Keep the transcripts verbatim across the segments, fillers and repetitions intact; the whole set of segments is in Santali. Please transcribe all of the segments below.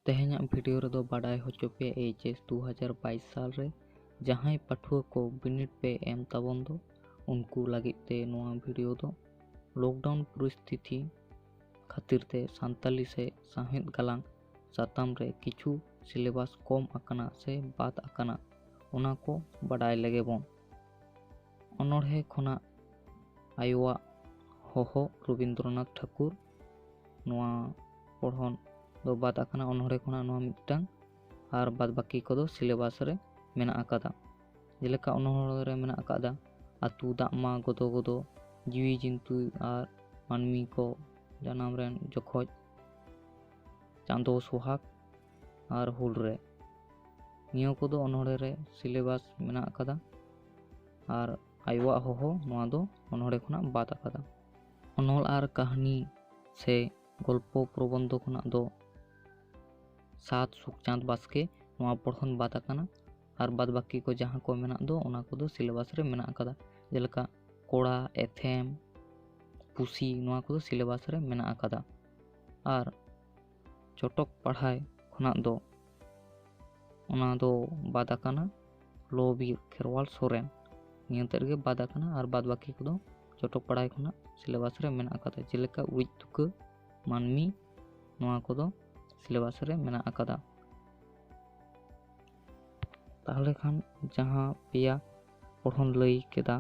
ᱛᱮᱦᱮᱧᱟᱜ ᱵᱷᱤᱰᱤᱭᱳ ᱨᱮᱫᱚ ᱵᱟᱰᱟᱭ ᱦᱚᱪᱚ ᱯᱮ ᱮᱭᱤᱪ ᱮᱥ ᱫᱩ ᱦᱟᱡᱟᱨ ᱵᱟᱭᱤᱥ ᱥᱟᱞ ᱨᱮ ᱡᱟᱦᱟᱸᱭ ᱯᱟᱹᱴᱷᱩᱣᱟᱹ ᱠᱚ ᱵᱤᱱᱤᱰ ᱯᱮ ᱮᱢ ᱛᱟᱵᱚᱱ ᱫᱚ, ᱩᱱᱠᱩ ᱞᱟᱹᱜᱤᱫ ᱛᱮ ᱱᱚᱣᱟ ᱵᱷᱤᱰᱤᱭᱳ ᱫᱚ᱾ ᱞᱚᱠᱰᱟᱣᱩᱱ ᱯᱚᱨᱤᱥᱛᱷᱤᱛᱤ ᱠᱷᱟᱹᱛᱤᱨ ᱛᱮ ᱥᱟᱱᱛᱟᱞᱤ ᱥᱮ ᱥᱟᱶᱦᱮᱫ ᱜᱟᱞᱟᱝ ᱥᱟᱛᱟᱢ ᱨᱮ ᱠᱤᱪᱷᱩ ᱥᱤᱞᱮᱵᱟᱥ ᱠᱚᱢ ᱟᱠᱟᱱᱟ ᱥᱮ ᱵᱟᱫ ᱟᱠᱟᱱᱟ, ᱚᱱᱟ ᱠᱚ ᱵᱟᱰᱟᱭ ᱞᱮᱜᱮ ᱵᱚᱱ᱾ ᱚᱱᱚᱬᱦᱮ ᱠᱷᱚᱱᱟᱜ ᱟᱭᱳᱣᱟᱜ ᱦᱚᱦᱚ ᱨᱚᱵᱤᱱᱫᱨᱚᱱᱟᱛᱷ ᱴᱷᱟᱹᱠᱩᱨ, ᱱᱚᱣᱟ ᱯᱚᱲᱦᱚᱱ ᱫᱚ ᱵᱟᱫ ᱟᱠᱟᱱᱟ ᱚᱱᱚᱬᱦᱮ ᱠᱷᱚᱱᱟᱜ ᱱᱚᱣᱟ ᱢᱤᱫᱴᱟᱝ, ᱟᱨ ᱵᱟᱫ ᱵᱟᱹᱠᱤ ᱠᱚᱫᱚ ᱥᱤᱞᱮᱵᱟᱥ ᱨᱮ ᱢᱮᱱᱟᱜ ᱟᱠᱟᱫᱟ᱾ ᱡᱮᱞᱮᱠᱟ ᱚᱱᱚᱬᱦᱮ ᱨᱮ ᱢᱮᱱᱟᱜ ᱟᱠᱟᱫᱟ, ᱟᱹᱛᱩ ᱫᱟᱜ ᱢᱟ ᱜᱚᱫᱚ ᱜᱚᱫᱚ, ᱡᱤᱣᱤ ᱡᱤᱱᱛᱩ ᱟᱨ ᱢᱟᱹᱱᱢᱤ ᱠᱚ ᱡᱟᱱᱟᱢ ᱨᱮᱱ ᱡᱚᱠᱷᱚᱡ, ᱪᱟᱸᱫᱚ ᱥᱚᱦᱟᱜᱽ ᱟᱨ ᱦᱩᱞ ᱨᱮ᱾ ᱱᱤᱭᱟᱹ ᱠᱚᱫᱚ ᱚᱱᱚᱬᱦᱮ ᱨᱮ ᱥᱤᱞᱮᱵᱟᱥ ᱢᱮᱱᱟᱜ ᱟᱠᱟᱫᱟ, ᱟᱨ ᱟᱭᱳᱣᱟᱜ ᱦᱚᱦᱚ ᱱᱚᱣᱟ ᱫᱚ ᱚᱱᱚᱬᱦᱮ ᱠᱷᱚᱱᱟᱜ ᱵᱟᱫ ᱟᱠᱟᱫᱟ᱾ ᱚᱱᱚᱞ ᱟᱨ ᱠᱟᱹᱦᱱᱤ ᱥᱮ ᱜᱚᱞᱯᱚ ᱯᱨᱚᱵᱚᱱᱫᱷᱚ ᱠᱷᱚᱱᱟᱜ ᱫᱚ ᱥᱟᱛ ᱥᱩᱠᱪᱟᱸᱫᱽ ᱵᱟᱥᱠᱮ, ᱱᱚᱣᱟ ᱯᱚᱲᱦᱚᱱ ᱵᱟᱫ ᱟᱠᱟᱱᱟ, ᱟᱨ ᱵᱟᱫ ᱵᱟᱹᱠᱤ ᱠᱚ ᱡᱟᱦᱟᱸ ᱠᱚ ᱢᱮᱱᱟᱜ ᱫᱚ, ᱚᱱᱟ ᱠᱚᱫᱚ ᱥᱤᱞᱮᱵᱟᱥ ᱨᱮ ᱢᱮᱱᱟᱜ ᱟᱠᱟᱫᱟ᱾ ᱡᱮᱞᱮᱠᱟ ᱠᱚᱲᱟ, ᱮᱛᱷᱮᱢ, ᱯᱩᱥᱤ, ᱱᱚᱣᱟ ᱠᱚᱫᱚ ᱥᱤᱞᱮᱵᱟᱥ ᱨᱮ ᱢᱮᱱᱟᱜ ᱟᱠᱟᱫᱟ᱾ ᱟᱨ ᱪᱚᱴᱚᱠ ᱯᱟᱲᱦᱟᱭ ᱠᱷᱚᱱᱟᱜ ᱫᱚ ᱚᱱᱟ ᱫᱚ ᱵᱟᱫ ᱟᱠᱟᱱᱟ, ᱞᱚ ᱵᱤᱨ ᱠᱷᱮᱨᱣᱟᱞ ᱥᱚᱨᱮᱱ, ᱱᱤᱭᱟᱹ ᱛᱮᱫ ᱜᱮ ᱵᱟᱫ ᱟᱠᱟᱱᱟ᱾ ᱟᱨ ᱵᱟᱫ ᱵᱟᱹᱠᱤ ᱠᱚᱫᱚ ᱪᱚᱴᱚᱠ ᱯᱟᱲᱦᱟᱭ ᱠᱷᱚᱱᱟᱜ ᱥᱤᱞᱮᱵᱟᱥ ᱨᱮ ᱢᱮᱱᱟᱜ ᱟᱠᱟᱫᱟ, ᱡᱮᱞᱮᱠᱟ ᱩᱲᱤᱡ ᱛᱩᱠᱟᱹ, ᱢᱟᱹᱱᱢᱤ, ᱱᱚᱣᱟ ᱠᱚᱫᱚ ᱥᱤᱞᱮᱵᱟᱥ ᱨᱮ ᱢᱮᱱᱟᱜ ᱟᱠᱟᱫᱟ᱾ ᱛᱟᱦᱚᱞᱮ ᱠᱷᱟᱱ ᱡᱟᱦᱟᱸ ᱯᱮᱭᱟ ᱯᱚᱲᱦᱚᱱ ᱞᱟᱹᱭ ᱠᱮᱫᱟ,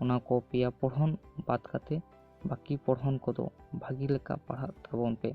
ᱚᱱᱟ ᱠᱚ ᱯᱮᱭᱟ ᱯᱚᱲᱦᱚᱱ ᱵᱟᱫ ᱠᱟᱛᱮ ᱵᱟᱹᱠᱤ ᱯᱚᱲᱦᱚᱱ ᱠᱚᱫᱚ ᱵᱷᱟᱹᱜᱤ ᱞᱮᱠᱟ ᱯᱟᱲᱦᱟᱜ ᱛᱟᱵᱚᱱ ᱯᱮ᱾